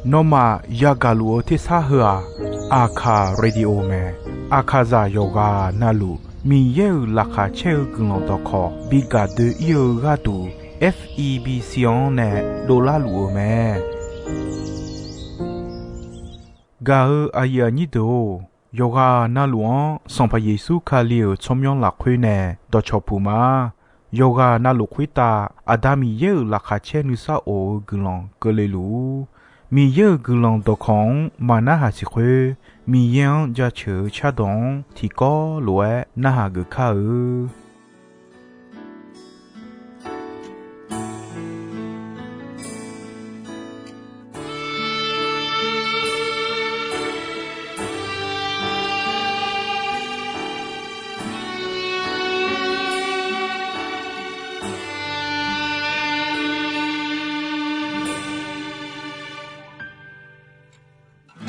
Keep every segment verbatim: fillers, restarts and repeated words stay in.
Nawmaf yagaq luf-eu tersar heu-aq, Aqkaq radio mae. Aqkaqzaq yawqghaq navluf Miqyaer-euq laqkhaq caer-eu guiqlanq dawqkawq bi gaq doe-ir-eu gharduq, F E B C-anr nae dovlar luf-eu mae. Gaq-eu aqyuif aqnyir deuq-or, yawqghaq navluf-anr Sanqpaq Yeqsur Kali-euq tsawrmyanr lafkhoer nae dawqcawq puq ma. Yawqghaq navluf khoertav Aqda Miqyaer-euq laqkhaq caer nuisar of-eu guiqlanq keuvle luf-ur. Miqyaer-euq guiqlanq dawqkawq-anr maqnarhaq siq khoer, Miqyaer-anr jaceuq-eu cardawq-anr tiqkawv lof-aer narhaq geuf kar-eu.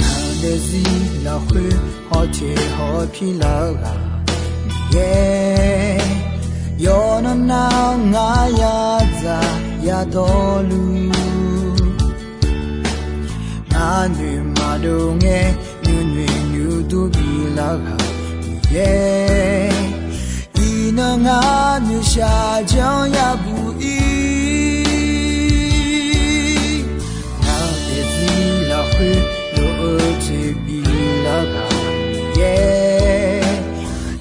Ngaq daefzir lafkhoer hawteq hawpir lar-eu ghaq Miqyaer, yawqnan nar ngar yadzaq yadawrluf, ngar noeq maqdov ngae nuinoeq nuidur bilar ghaq Miqyaer, iqnan ngar noeqshaq janr yabuq ir. Ngaq daefzir lafkhoer lof-eu jeq bilar ghaq Miqyaer,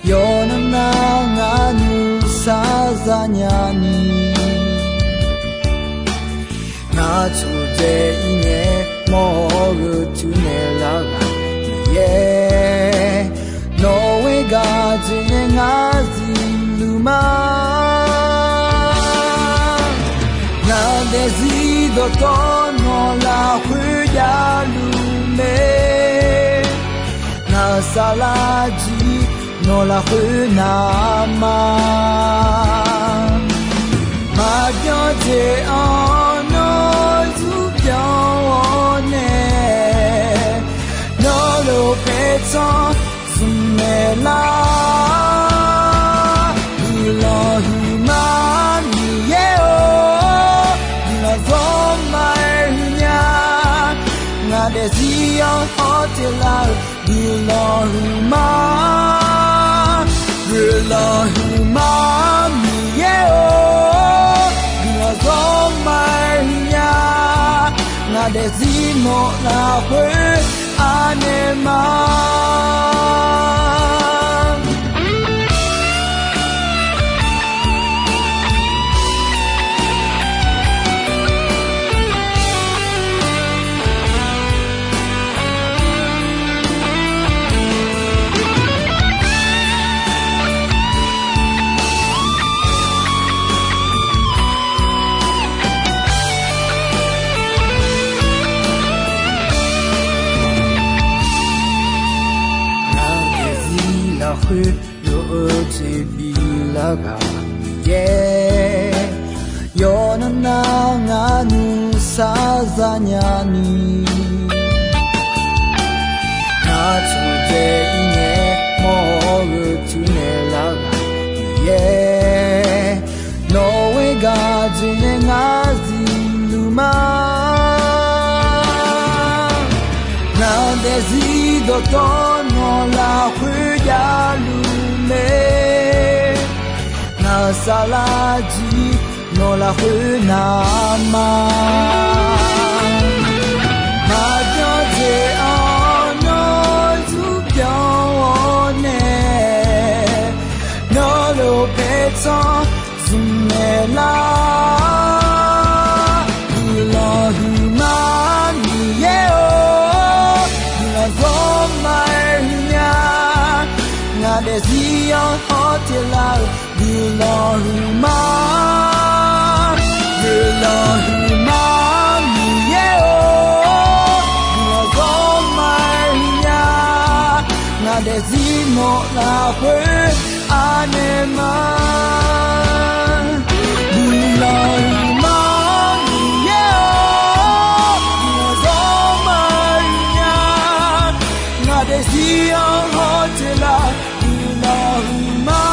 yawqnan nar ngar nuisar zanya ni, ngar tsuqdzae ir ngae mawr-eu teunaeq lar ghaq Miqyaer, nawq-euq gaq jeq nae ngar zifluf ma. Ngaq daefzir dawqtawvluf nawq lafkhoer javluf mae. Ngaq-euq saflar jir nawq lafkhoer navma, maqbyan jeq-anr nawr zurpyanr-awr nae, nawr lof paertsanr zmqmaeq lar. Guiqlanq huiqma Miqyaer-or, guiqlanq zawrma-aer huiqnya. Ngaq daefzir-anr hawteq lar-eu guiqlanq huiqma, guiqlanq huiqma Miqyaer-or, guiqlanq zawrma-aer huiqnya. Ngaq daefzir nawq lafkhoer anaeq ma. Ngaq daefzir lafkhoer lof-eu jeq bilar ghaq Miqyaer, yawqnan nar ngar nuisar zanya ni, ngar tsuqdzae ir ngae mawr-eu teunaeq lar ghaq Miqyaer, nawq-euq gaq jeq nae ngar zifluf ma. Ngaq daefzir dawqtawvluf nawq lafkhoer javluf mae. Ngaq-euq saflar jir nawq lafkhoer navma, maqbyan jeq-anr nawr zurpyanr-awr nae, nawr lof paertsanr zmqmaeq lar. Guiqlanq huiqma Miqyaer-or, guiqlanq zawrma-aer huiqnya. Ngaq daefzir-anr hawteq lar-eu guiqlanq huiqma, guiqlanq huiqma Miqyaer-or, guiqlanq zawrma-aer huiqnya. Ngaq daefzir nawq lafkhoer anaeq ma. Guiqlanq huiqma Miqyaer-or, guiqlanq zawrma-aer huiqnya. Ngaq daefzir-anr hawteq lar-eu guiqlanq huiqma,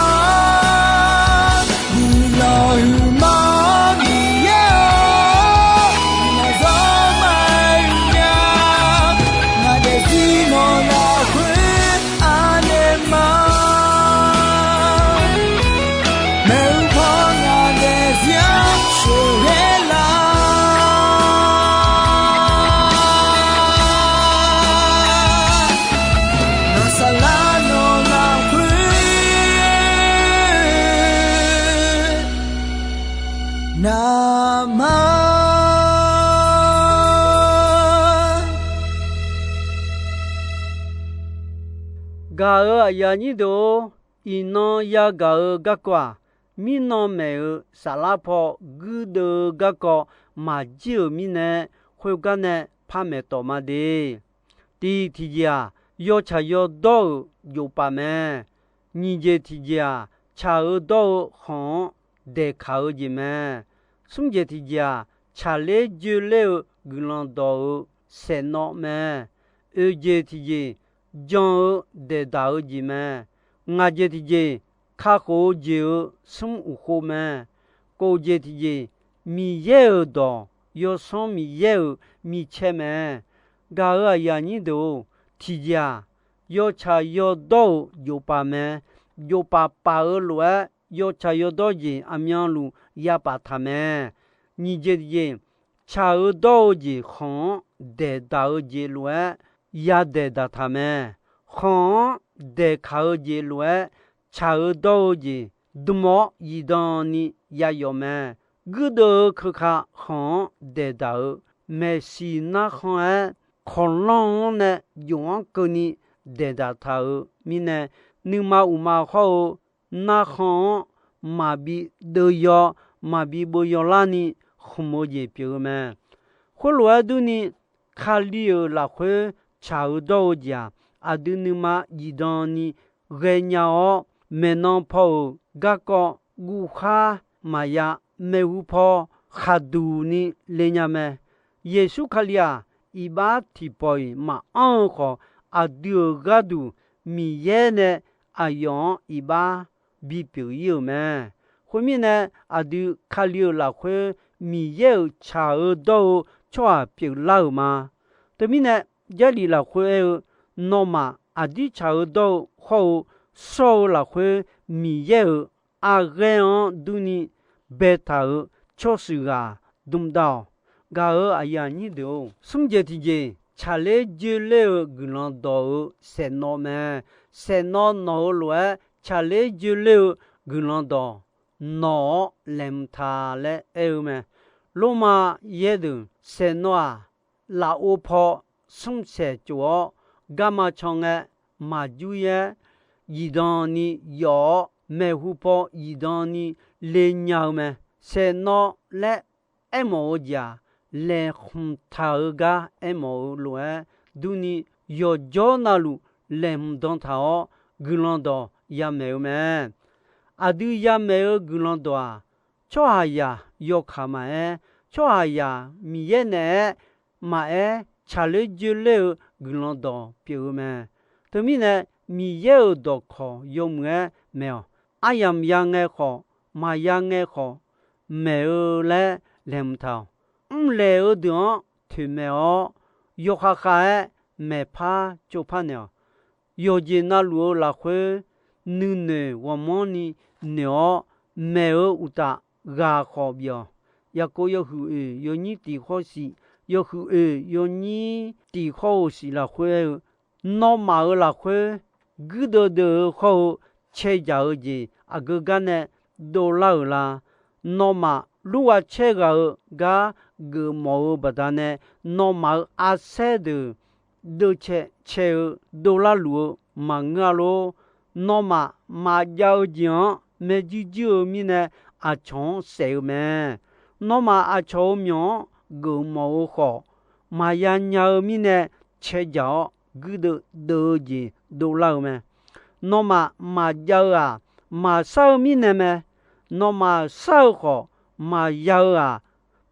guiqlanq huiqma Miqyaer-or, guiqlanq ma. Gaq-euq aqyuif aqnyir deuq-or, iqnan yagaq-eu garkawv-aq, mirnan maeq-euq saflar paw guirdeuv-eu garkawv maqjir-euq mirnae, khoergar nae par maeqtawf ma de. Tiq tiqjeq-aq, yawtsaq yawdawr-euq jofpaf mae. Nyiq jeq tiqjeq-aq, tsaq-eu dawr-eu khanq-anr daeqkaq-eu jeq mae. Smr jeq tiqjeq-aq, tsaqler joerler-eu guiqlanq dawq-euq saeqnawv mae. Oeq jeq tiqjeq, jan-eu daeqdaq-eu jeq mae. Ngaq jeq tiqjeq, kakhof-eu jeq-euq smr uqkhov mae. Kof jeq tiqjeq, Miqyaer-euq dawq, Yawsanr Miqyaer-euq micaer mae. Gaq-euq aqyuif aqnyir deuq-or, tiqjeq-aq, yawtsaq yawdawr-euq jofpaf mae. Jofpaf paf-eu lof-aer, yawtsaq yawdawr jeq aqmyanluf yapaf taq mae. Nyiq jeq tiqjeq, tsaq-eu dawr-eu jeq khanq-anr daeqdaq-eu jeq lof-aer, yadaeq daqtaq mae. Khanq-anr daeqkaq-eu jeq lof-aer, tsaq-eu dawr-eu jeq dm-awr zifdan ni yayawf mae. Guirdeuv-eu keuka khanq-anr daeqdaq-euq maeqshi narkhan-aer, kawqlanr-anr nae jof-anr keuvni daeqdaq taq-euq mirnae, nuima uqma hawr-eu narkhan-anr maqbi deuv yaw, maqbi beuv yaw larni khmq-eu jeq pyeuf-eu mae. Khoerlof-aer durni, Kali-euq lafkhoer tsaq-eu dawr-eu jeq-aq, aqdui nuima zifdan ni ghaenya-awr, maeqnan paw-euq garkawv guvkhar maqya, maeqhu paw khaqduq ni le nya mae. Yeqsur Kali-aq, iqbax tiqpawf-iq maqanr-eu khawf, aqdui-euq gharduq Miqyaer nae aqyawf-anr iqbax bipyeuf ir-euq mae. Khoermirnae, aqdui Kali-euq lafkhoer Miqyaer-euq tsaq-eu dawr-eu tsawrhaq pyeuflar-euq ma. Teumirnae, Jarlif lafkhoer aer-eu, nawmaf aqdir tsaq-eu dawr-eu hawr-eu shawr-eu lafkhoer Miqyaer-euq arghaer-anr durni baetaq-euq tsawrshuif ghaq dmdav-awq. Gaq-euq aqyuif aqnyir deuq-or, smr jeq tiqjeq, tsaqler joerler-eu guiqlanq dawq-euq saeqnawv mae. Saeqnawv nawq-eu lof-aer, tsaqler joerler-eu guiqlanq dawq nawq-awr laeqhmq taq laer aer-eu mae. Lormav yaerdeuq saeqnawv-aq, lafov paw smr saeq tsof-awr, garma can ngae maqjur-aer, zifdan ni yawf-awr, maeqhu paw zifdan ni le nya-eu mae. Saeqnawv laer aermawf-eu jeq-aq, laeqhmq taq-eu gar aermawf-eu lof-aer durni, yawqjawr navluf laeqhmq dan taq-awr, guiqlanq dawq yamaeq-eu mae. Aqdui yamaeq-eu guiqlanq dawq-aq, tsawrhaqzaq yawkaq maqaer, tsawrhaqzaq Miqyaer naeq-aer maqaer, tsaqler joerler-eu guiqlanq dawq pyeuf-eu mae. Teumirnae, Miqyaer-euq dawqkawq yawmuiq-aer maeq-awq. Aryamq ya ngae khawf, maqya ngae khawf, maeq-eu laer laeqhmq taq-awq. Mrlaeq-eu deuq-anr toeqmaeq-awr, yawkhav khav-aer maeqpar tsovpar naeq-awq. Yawqjeq navluf-eu lafkhoer nuinoeq ghawqmanrni noeq-awr, maeq-eu uqtaf ghaq khawf bif-awq. Yaqkov yawhuiq oeq yawnyir tiq khawr shif, yawhuiq oeq yawnyir tiq khawr-eu shif lafkhoer aer-eu, nawmaf-euq lafkhoer guirdeuv deuv-eu hawr-eu cae jaq-eu jeq aqgeu gar nae dovlar-euq la? Nawmaf lurghav caer ghaq-eu gar geufmawf-eu baqdanae, nawmaf-euq arsaer deuq deuvcae cae-eu dovlar luf-eu maqngeur-a lor. Nawmaf maqjav-eu jeq-anr maerjuir juir-eu mirnae, aqcawq-anr saef-eu mae. Nawmaf aqcawq-euq myawq-anr geufmawf-eu khawf, maqya nya-eu mirnae cae jaq-awr, guirdeuv deuv-eu jeq dovlar-eu mae. Nawmaf maqjav-eu-aq, maqshar-eu mirnae mae. Nawmaf shar-eu khawf, maqya-eu-aq,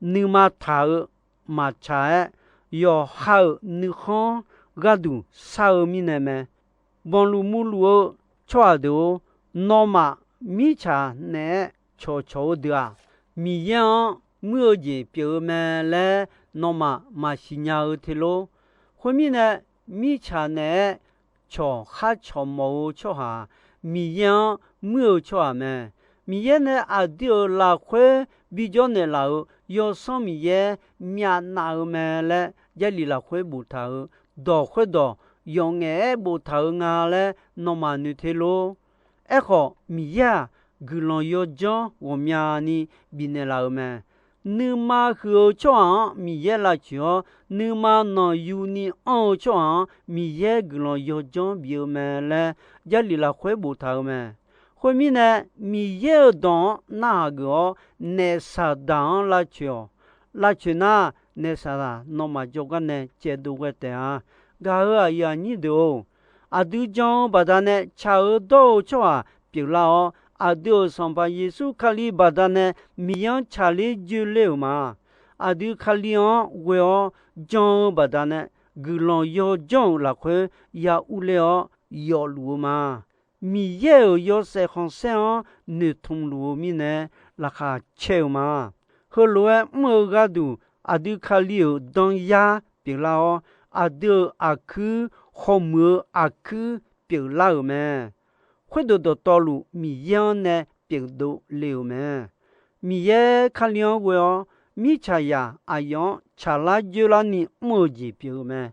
nuima taq-eu maqtsaq-aer, yawqha-euq nuikhanr gharduq shar-eu mirnae mae. Banqluf murluf-eu tsawrhaq deuq-or, nawmaf mirtsaq naeq-aer cawqcawq-eu deuq-aq, Miqyaer-anr muir-eu jeq pyeuf-eu mae laer nawmaf maqsiq nya-eu te lor. Khoermirnae, mirtsaq naeq-aer cawq khar cawq mawf-eu tsawrhaq-aq, Miqyaer-anr muir-eu tsawrhaq mae. Miqyaer nae aqdui-euq lafkhoer bijawr naeqlaf-euq Yawsanr Miqyaer myavnav-eu mae laer Jarlif lafkhoer boftaq-euq dawq khoerdawq yawf ngaef-aer boftaq-eu nga laer nawmaf noeq te lor. Aerkhawf, Miqyaer-aq, guiqlanq yawdzanr ghawqmyani bifnaeq laf-euq mae. Nuima huiq-eu tsawrhaq-anr Miqyaer lavcoeq-awr, nuima nanqyuni anr-eu tsawrhaq-anr Miqyaer guiqlanq yawdzanr bif-eu mae laer Jarlif lafkhoer boftaq-euq mae. Khoermirnae, Miqyaer-euq dawq-anr narhaq geuf-awr, naef Saqdaq-anr lavcoeq-awq. Lavcoeq nar, naef Saqdaq nawmaf jawrgar nae caevdov ghae taef-a. Gaq-euq aqyuif aqnyir deuq-or, aqdui jan-eu baqdanae tsaq-eu dawr-eu tsawrhaq pyeuflar-awr, aqdui-euq Sanqpaq Yeqsur Kali baqdanae Miqyaer-anr tsaqler joeler-euq ma. Aqdui Kali-anr ghoe-awr jan-eu baqdanae, guiqlanq yawdzanr-euq lafkhoer ya urler-awr yawfluf-eu ma. Miqyaer-euq yawshaef khanqsaer-anr noeqtmq luf-eu mirnae, laqkhaq caer-eu ma. Heulof-aer mr-eu gharduq, aqdui Kali-euq danyar pyeuflar-awr, aqdui-euq aqkuir, khawmuiq-eu aqkuir pyeuflar-euq mae. Khoerdeuq dawqtawvluf Miqyaer-anr nae pyeufdov le-euq mae. Miqyaer Kali-anr ghoe-awr, mirtsaqzaq aqyawf-anr tsaqlar joerlarni mr-eu jeq pyeuf-eu mae.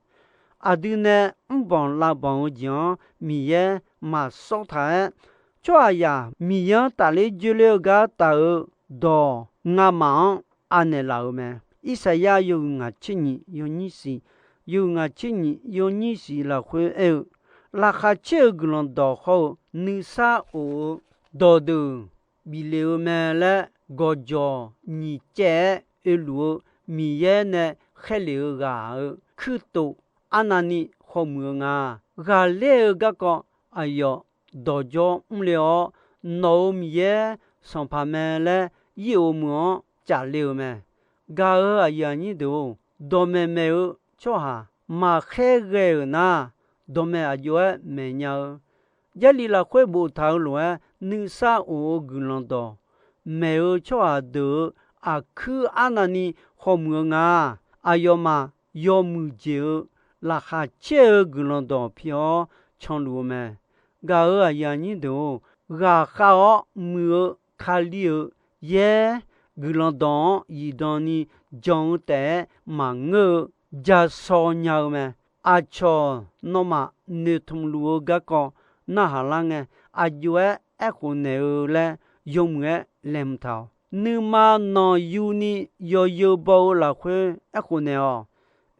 Aqdui nae mrbanq lavbanq-eu jeq-anr Miqyaer maqsawr taq-aer, tsawrhaqzaq Miqyaer-anr tafler joerler-eu gar taf-eu dawq ngamaf-anr anaeq laf-euq mae. Irsaqyar yawhuiq ngaq tser nyiq yawnyir siq, yawhuiq ngaq tser nyiq yawnyir siq lafkhoer aer-eu, laqkhaq caer-eu guiqlanq dawq hawr-eu nuisar of-eu dawqdeuq bif le-eu mae laer gawqjawq nyiq caev-aer oeluf-eu Miqyaer nae khaerlef-eu ghaq-euq kuirtof arnavni khawmuiq-eu nga. Ghaqler-eu garkawv aqyawf dawqjawr mrle-awr, nawq-euq Miqyaer Sanqpaq mae laer ir-euq meuq-anr cafle-euq mae. Gaq-euq aqyuif aqnyir deuq-or, dawqmaeq maeq-eu tsawrhaq maqkhaer ghae-euq nar, dawqmaeq aq jov-aer maeq nya-eu. Jarlif lafkhoer boftaq-eu lof-aer, nuisar of-eu guiqlanq dawq maeq-eu tsawrhaq deuq-euq aqkuir arnavni khawmuiq-eu nga. Aqyawfmaf yawmuiq jeq-eu laqkhaq caer-eu guiqlanq dawq pi-awr canluf-eu mae. Gaq-euq aqyuif aqnyir deuq-or, ghaqkhav-awr muiq-eu Kali-euq yaer guiqlanq dawq-anr zifdan ni jan-eu taef-aer maqngeur-eu ja shaw nya-eu mae. Aqcawq nawmaf noeqtmq luf-eu garkawv narhaq lar ngae, aq jov-aer aerkhof naeq-eu laer yawmuiq-aer laeqhmq taq-awq. Nuima nanqyuni yawzeu baw-eu lafkhoer aerkhof naeq-awq.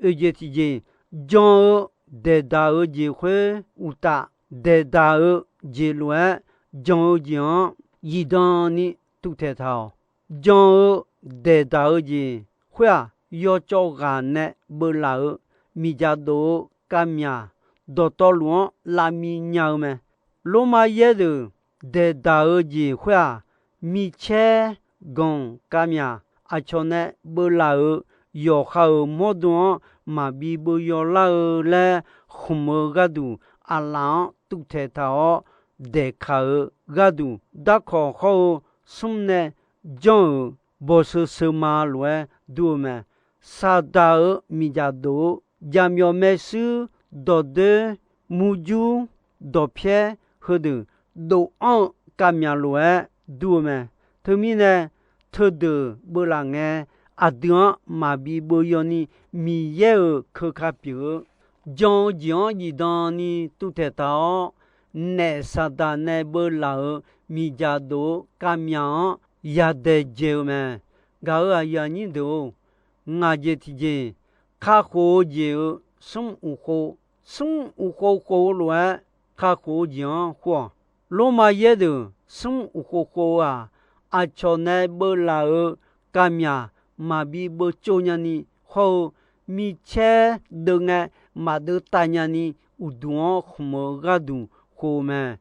Oeq jeq tiqjeq, jan-eu daeqdaq-eu jeq khoer uqtaf, daeqdaq-eu jeq lof-aer jan-eu jeq-anr zifdan ni tuvtaeq taq-awq. Jan-eu daeqdaq-eu jeq khoer-aq, yawcawv ghaq nae beuvlaf-eu miqdzaq dof-eu kavmyaq dawqtawvluf-anr lavmi nya-eu mae. Lormav yaer deuq daeqdaq-eu jeq khoer-aq, micaer ganq kavmyaq aqcawq nae beuvlaf-euq yawqha-euq mawrdo-anr maqbi beuyaw lar-eu laer khmq-eu gharduq, aqlaf-anr tuvtaeq taq-awr daeqkaq-euq gharduq, darkawq hawr-eu smr nae janr-euq bawqsheu sheu ma lof-aer dur-eu mae. Saqdaq-euq miqdzaq dof-eu jaqmyawf maershuir, dawqdoer, murjur, dawqpyaer heudeuq dof-anr-eu kavmyaq lof-aer dur-eu mae. Teumirnae, teudeuq beuvlaf ngae, aqdui-anr maqbi beuyaw ni Miqyaer-euq keuka pyeuf-eu jan-eu jeq-anr zifdan ni tuvtaeq taq-awr, naef Saqdaq nae beuvlaf-euq miqdzaq dof-eu kavmyaq-anr yadaeq dzaeq-eu mae. Gaq-euq aqyuif aqnyir deuq-or, ngaq jeq tiqjeq, kakhof-eu jeq-eu smr uqkhov, smr uqkhov khov-eu lof-aer kakhof-eu jeq-anr khov-awq. Lormav yaer deuq smr uqkhov khov-eu-aq, aqcawq nae beuvlaf-euq kavmyaq maqbi beuvtsov nyani hawr-eu, micaer deuv ngae maqdeuv tav nyani uqduq-anr khmq-eu gharduq khov-eu mae.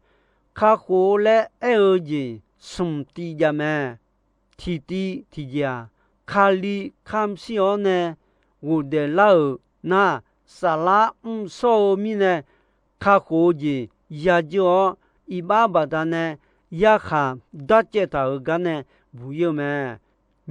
Kakhof-eu laer aer-eu jeq smq tiv jav mae. Tiqtiv tiqjeq-aq, Kali kamq shir-awr nae ghofdaef lar-euq nar, saflar mrshawr-eu mirnae kakhof-eu jeq yadzeur-awr, iqbax baqdanae yarkhaq darcaev taq-euq gar nae buq-ir-eu mae.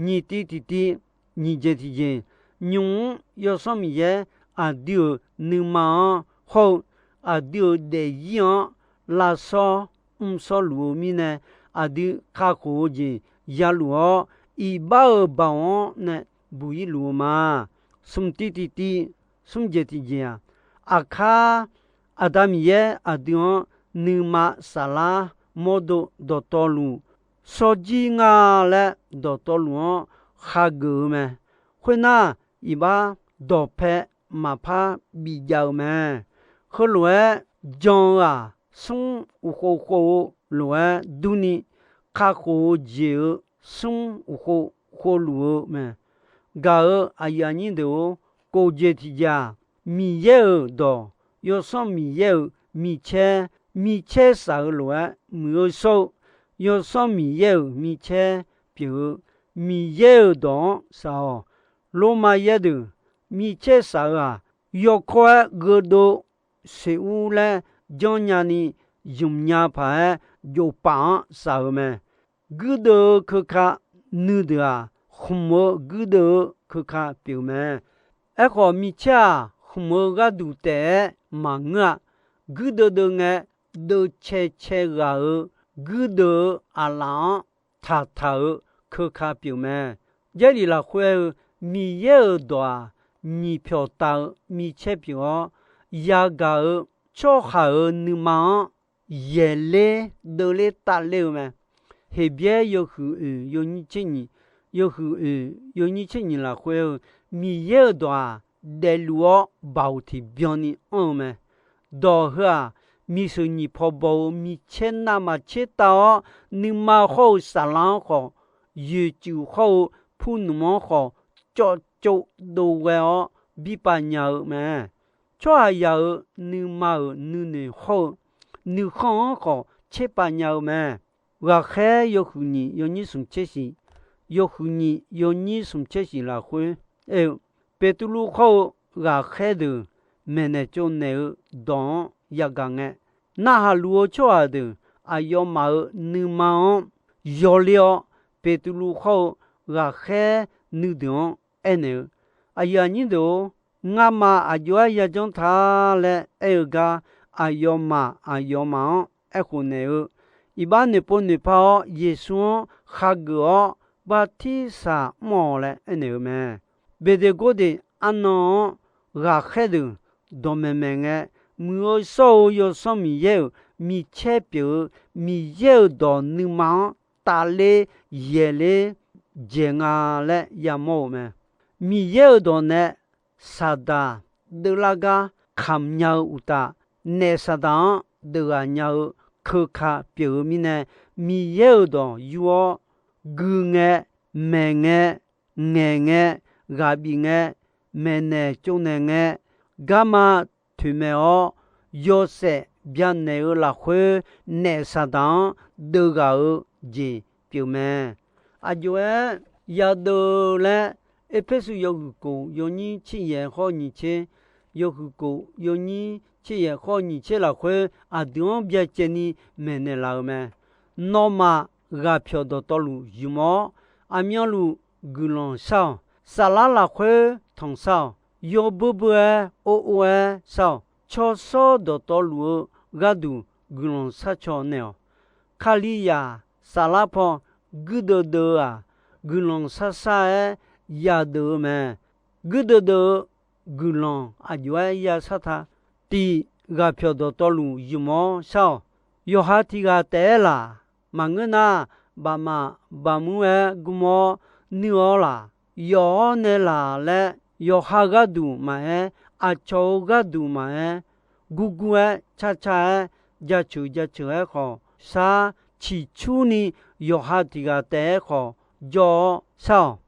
Nyiq tiv tiqtiv, nyiq jeq tiqjeq, nymq-mr Yawsanr Miqyaer aqdui-euq nuima-anr hawr-eu aqdui-euq daefzir-anr lavshawr mrshawr luf-eu mirnae, aqdui kakhof-eu jeq yaluf-awr, iqbax-euq baoq-anr nae buq-ir luf-eu ma. Smq tiv tiqtiv, smr jeq tiqjeq-aq, aqkar Aqda Miqyaer aqdui-anr nuima saflar mawrdo dawqtawvluf shawrjir nga laer dawqtawvluf-anr khageuf-eu mae. Khoernar, iqbax dawqpae maqpar bijav-eu mae. Heulof-aer jan-eu-aq, smr uqkhov khov-eu lof-aer durni, kakhof-eu jeq-euq smr uqkhov khovluf-eu mae. Gaq-euq aqyuif aqnyir deuq-or, kof jeq tiqjeq-aq, Miqyaer-euq dawq, Yawsanr Miqyaer-euq micaer, micaer shaf-eu lof-aer muiq-eu shawr-eu, Yawsanr Miqyaer-euq micaer pyeuf-eu, Miqyaer-euq dawq-anr shaf-awq. Lormav yaer deuq, micaer shaf-eu-aq, yawkawr-aer gheudov sequr laer janrnya ni zmq nya paq-aer jofpaf-anr shaf-eu mae. Guirdeuv-eu keuka nuideuq-aq, khmq-eu guirdeuv-eu keuka pyeuf mae. Aerkhawf, micaer-aq, khmq-eu gharduq taef-aer maqngeur-a. Guirdeuv deuv ngae, deuvcae cae ghaq-euq guirdeuv-eu aqlaf-anr taqtaq-euq keuka pyeuf mae. Jarlif lafkhoer-eu Miqyaer-euq dawq-aq, nyiq pyawq taf-eu micaer pyeuf-awr, yagaq-euq tsawrhaq-euq nuima-anr yaeqler deuvler tavler-eu mae. Heqbyaer yawhuiq oeq yawnyir tser nyiq, yawhuiq oeq yawnyir tser nyiq lafkhoer-eu, Miqyaer-euq dawq-aq, daefluf-awr baoq tiqbyan ni anr-eu mae. Dawq heu-aq, miqshuif nyiq paw baw-eu micaer navmaqtser tav-awr, nuima hawr-eu saflar-anr khawf, yoeqcuif hawr-eu purnmq-anr khawf, cawvcov dov ghae-awr birpav nya-eu mae. Tsawrhaqzaq-euq nuima-euq nuinoeq hawr-eu nuikhanr-anr khawf, tserpav nya-eu mae. Ghaqkhaer yawhuiq nyiq yawnyir smq tser shiq, yawhuiq nyiq yawnyir smq tser shiq lafkhoer aer-eu, Beqtuvluv hawr-eu ghaqkhaer deuq maeqnaeq tsovnaeq-eu dawq-anr yagaq ngae, narhaq luf-eu tsawrhaq deuq aqyawfmaf-euq nuima-anr yawler-awr, Beqtuvluv hawr-eu ghaqkhaer nuideuq-anr aernaeq-eu, Aqyuif aqnyir deuq-or, ngamaf aqjox-aer yajanr ta laer aer-eu gar, aqyawfmaf aqyawfmaf-anr aerkhof naeq-eu, iqbax noeqpov noeqpar-awr Yeqsur-anr khageuf-awr bartirsaq mr-awq laer aernaeq-eu mae. Beqdeqgordeq arnan-anr ghaqkhaer deuq dawqmaeq maeq ngae, muiq-eu shawr-eu Yawsanr Miqyaer-euq micaer pyeuf-eu Miqyaer-euq dawq nuima-anr tavler yaeqler dzaeq nga laer yamawr-euq mae. Miqyaer-euq dawq nae Saqdaq deuvlar gar kamq nya-eu uqtaf, naef Saqdaq-anr deuv ghaq nya-eu keuka pyeuf-eu mirnae, Miqyaer-euq dawq yur-awr, gui ngae, maeq ngae, ngaeq ngae, ghaq bif ngae, maeqnaeq tsovnaeq ngae, garma toeqmaeq-awr, yawshaef byanaeq-eu lafkhoer, naef Saqdaq-anr deuv ghaq-eu jeq pyeuf mae. Aqjox-aer yadeuv laer, Erpersu yawhuiq kof yawnyir tser yaeq hawr nyiq tser, yawhuiq kof yawnyir tser yaeq hawr nyiq tser lafkhoer aqdui-anr byacaevni maeqnaeq laf-eu mae. Nawmaf ghaqpyawq dawqtawvluf ymq-awr, aqmyanluf guiqlanq shar-awq. Saflar lafkhoer tanqshar-awq. Yawbeur beur-aer or or-aer shar-awq. Tsawrshawr dawqtawvluf-eu gharduq guiqlanq sharcaw naeq-awq. Kalizaq saflar paw guirdeuv deuv-eu-aq, guiqlanq sharshar-aer yadeuv-eu mae. Guirdeuv deuv-eu guiqlanq aqjox-aer yashar ta. Tiq, ghaqpyawq dawqtawvluf ymq-awr shar-awq. Yawqha tiq ghaq taef-aer laq, maqngeur nar, bafmaf bafmur-aer gm-awr nuir-awr laq, yawf-awr nae laq laer, yawqha gharduq maqaer, aqcawq-euq gharduq maqaer, gurgur-aer carcar-aer, jaceuq jaceuq-aer khawf shar, ciqcurni yawqha tiq ghaq taef-aer khawf jawr-awr shar-awq.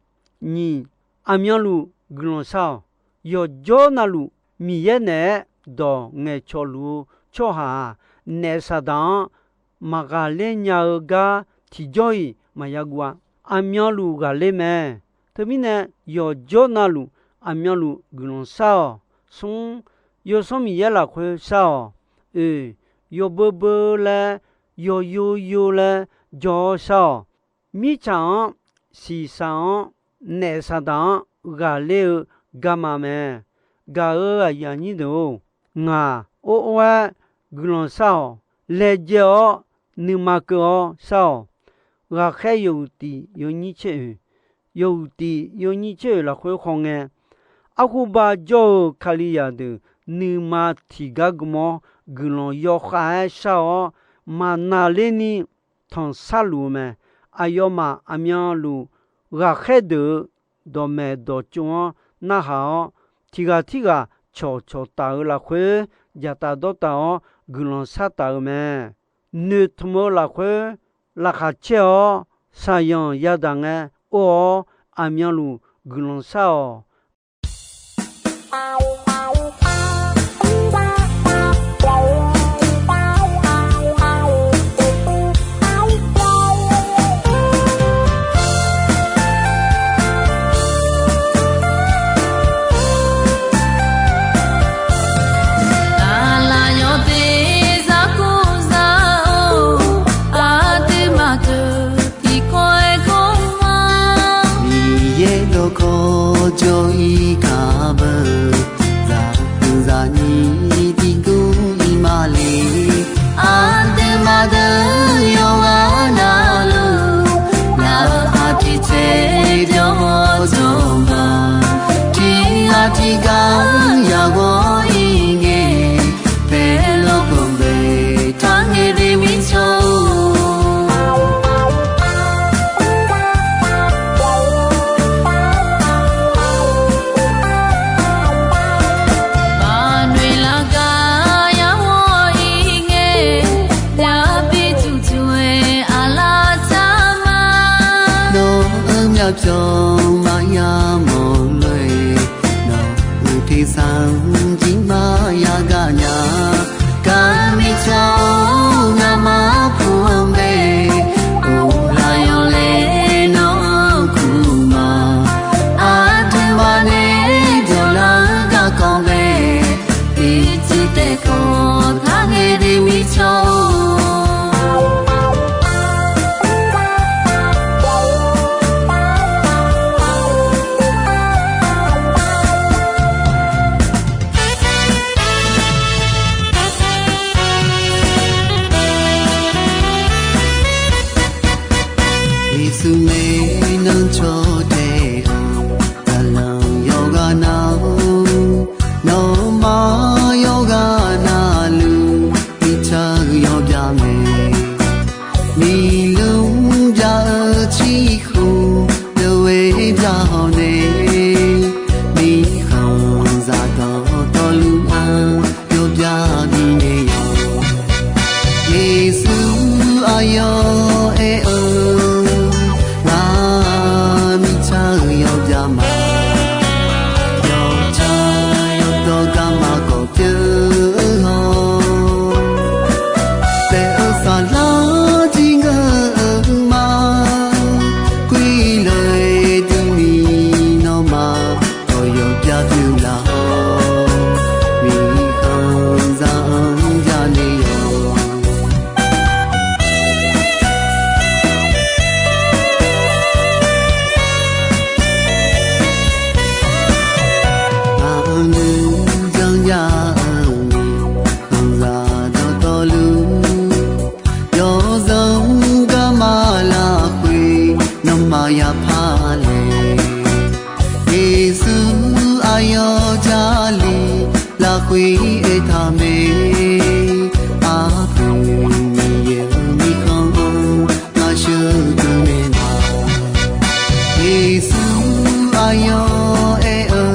Nyiq, aqmyanluf guiqlanq shar-awq. Yawqjawr navluf Miqyaer naeq-aer dawq ngaeqcawq luf-eu tsawrhaq-aq, naef Saqdaq-anr maqghaqler nya-eu gar tiqjawr-iq maqya guv-a. Aqmyanluf ghaqler mae. Teumirnae yawqjawr navluf aqmyanluf guiqlanq shar-awq. Smr, Yawsanr Miqyaer lafkhoer shar-awq. Oeq, yawbeur beur laer, yawyor yor laer jawr-awr shar-awq. Mirtsaq-anr, shiqshaq-anr, naef Saqdaq-anr ghaqler-eu garma mae. Gaq-euq aqyuif aqnyir deuq-or, ngaq or or-aer guiqlanq shar-awq. Laejae-awr nuima keuv-awr shar-awq. Ghaqkhaer yawhuiq tiq yawnyir tser oeq, yawhuiq tiq yawnyir tser oeq lafkhoer khawngae, arhuba jawr-eu Kalizaq deuq nuima tiqgar gm-awr guiqlanq yawkhav-aer shar-awr, maqnaqlerni tanqsharluf-eu mae. Aqyawfmaf aqmyanluf ghaqkhaer deuq-euq dawqmaeq dawqtsov-anr narhaq-awr, tiq ghaq tirghaq cawqcawq taf-eu lafkhoer, dzaqtaf dawrtaf-awr guiqlanq shar taf-eu mae. Noeqtmq-eu lafkhoer laqkhaq caer-awr, shaqzanq yadaq ngae or-awr, aqmyanluf guiqlanq shar-awq. Aqlaf yawqteq zaqkov zaq-or, aqduimaf deuq tiqkawv aerkawv ma. Miqyaer dawqkawq jawr-ir kaq beu, zaqkov zaqnyir tiqguv-ir ma le. Aqduimaf deuq yawqghaq navluf, laf-eu aq tiqcaev jawr-awr jawr ma. Tiqghaq tiqghaq yagaq-ir ngae, paerlof-anr bae taq ngae de mirtsaq-or. Maqnoeq laf gar yagaq-ir ngae, yabi tuqtuq-aer aqlaf tsaq ma. Nawq-euq myavpyawq maqya mawq lof-aer, nawq-euq tersar-anr jir maqya gaq nya. Gar mirtsaq-or, ngamaf kur-anr bae, of laf yawlaeq nawr-anr kur ma. Aqduimaf nae jawrlar-eu garkawv bae, ircuf taef kawv taq ngae de mirtsaq-or. Yeqsur nae nan caw tae-eu, zaqlanq yawqghaq nav-or, nawmaf yawqghaq navluf, mirtsaq-eu yawbya mae. Miqluf bya-eu ciqkhof deuq-aer bya hawq nae, mirkhanqzaq dawqtawvluf-anr yawbya bifnaeq-awq. Yeqsur aqyawf aer-eu, Ngar mirtsaq-eu yawbya ma. Yawtsaq yawdawr garma kawf pyeuf-eu hawr, taef-eu saflar jir ngeur-eu ma. Khoerlof-aer durni nawmaf, ghawqyawf bya pyeuf laf-awr, mirkhanqzaq-anr bya naeq-awq. Ngaq-euq nuijan jav-eu mirkhanqzaq dawqtawvluf, yawzanr garma lafkhoer nawmaf yapar laeq. Yeqsur aqyawf Jarlif lafkhoer aertaq mae. Aqpoeq Miqyaer-euq mirkhanq-anr ngar sheuqdui naeq ma. Yeqsur aqyawf aer-eu,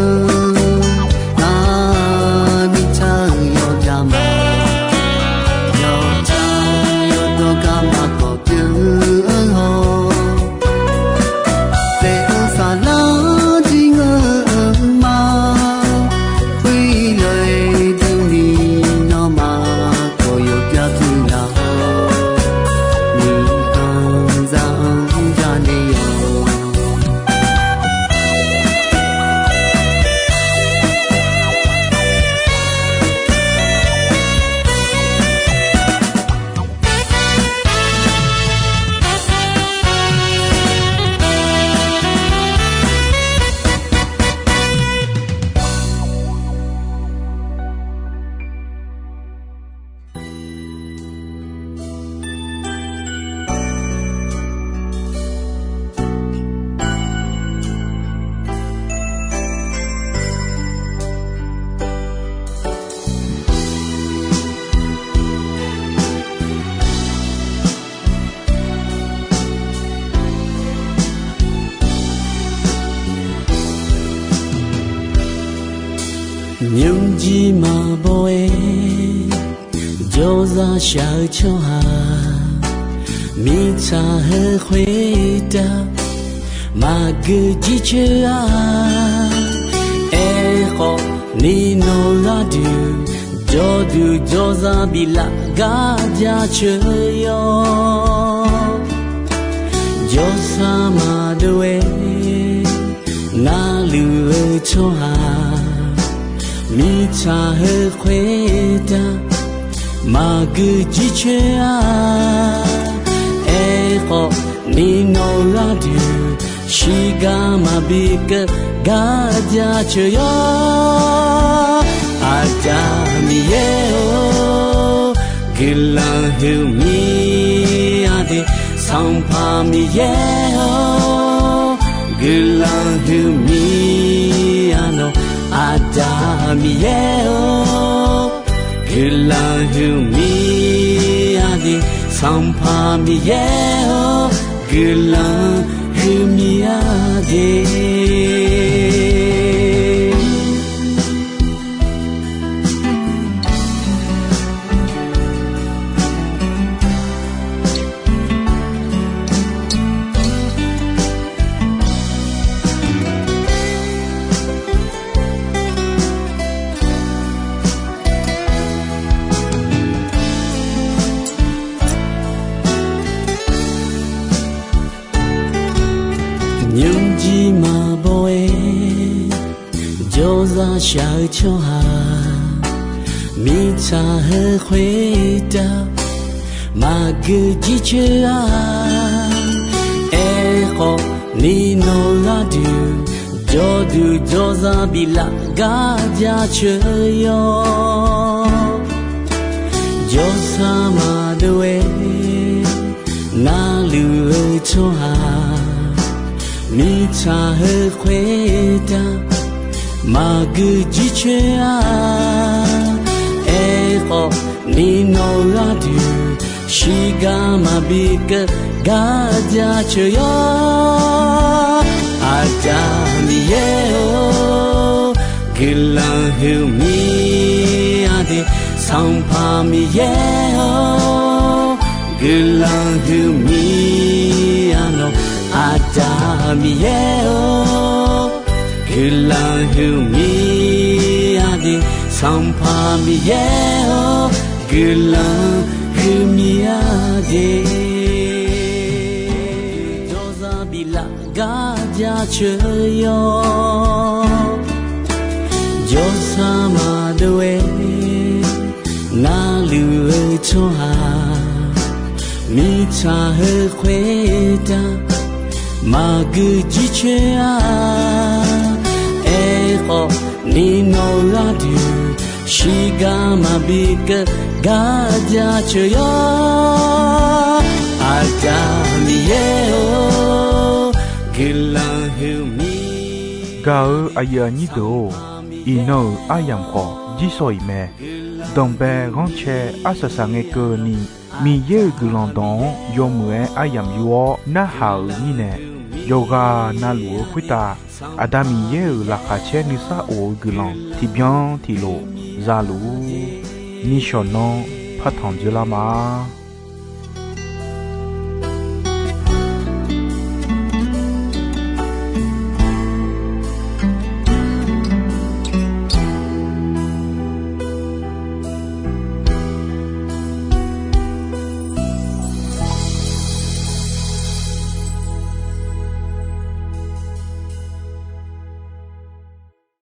Ngar mirtsaq-eu yawbya ma. Yawtsaq yawdawr garma kawf pyeuf-eu hawr, taef-eu saflar jir ngeur-eu ma. Khoerlof-aer durni nawmaf Nymrjir maqbaw-aer jawrzaq shaq-eu tsawrhaq, mirtsaq heu khoertav maqgeu jircoer-a. Aerkhawf, ni nawq gharduq jawrduq jawrzaq biflaf gar jaceuq yawr. Jawrsar maqdov-aer narluf-eu tsawrhaq, mirtsaq heu khoertav maqgeu jircoer-a. Aerkhawf, ni nawq gharduq shiqgar maqbi keuv gar jaceuq yawr. Aqda Miqyaer-or, guiqlanq huiqmir-a de. Sanqpaq Miqyaer-or, guiqlanq huiqmir-a nawq. Aqda Miqyaer-or, guiqlanq huiqmir-a de. Sanqpaq Miqyaer-or, guiqlanq huiqmir-a de. Nymrjir maqbaw-aer jawrzaq shaq-eu tsawrhaq, mirtsaq heu khoertav maqgeu jircoer-a. Aerkhawf, ni nawq gharduq jawrduq jawrzaq biflaf gar jaceuq yawr. Jawrsar maqdov-aer narluf-eu tsawrhaq, mirtsaq heu khoertav maqgeu jircoer-a. Aerkhawf, ni nawq gharduq shiqgar maqbi keuv gar jaceuq yawr. Aqda Miqyaer-or, guiqlanq huiqmir-a de. Sanqpaq Miqyaer-or, guiqlanq huiqmir-a nawq. Aqda Miqyaer-or, guiqlanq huiqmir-a de. Sanqpaq Miqyaer-or, guiqlanq huiqmir-a de. Jawrzaq biflaf gar jaceuq yawr. Jawrsar maqdov-aer narluf-eu tsawrhaq, mirtsaq heu khoertav maqgeu jircoer-a. Aerkhawf, ni nawq gharduq shiqgar maqbi keuv gar jaceuq yawr. Aqda Miqyaer-or, guiqlanq huiqmir. Gaq-eu aqyuif aqnyir deuq-or, iqnan-euq aryamq khawf jirsawq iq mae. Danqbae ghanrcae arsaq saq ngae keuvni, Miqyaer-euq guiqlanq dawq-anr yawmuiq-aer aryamq yur-awr narhaq-euq mirnae, yawqghaq navluf-eu khoertav Aqda Miqyaer-euq laqkhaq caer nuisar of-eu guiqlanq tiqbyan tiqlof za luf-ur. Nishawq nanr partanq dzoerlar ma.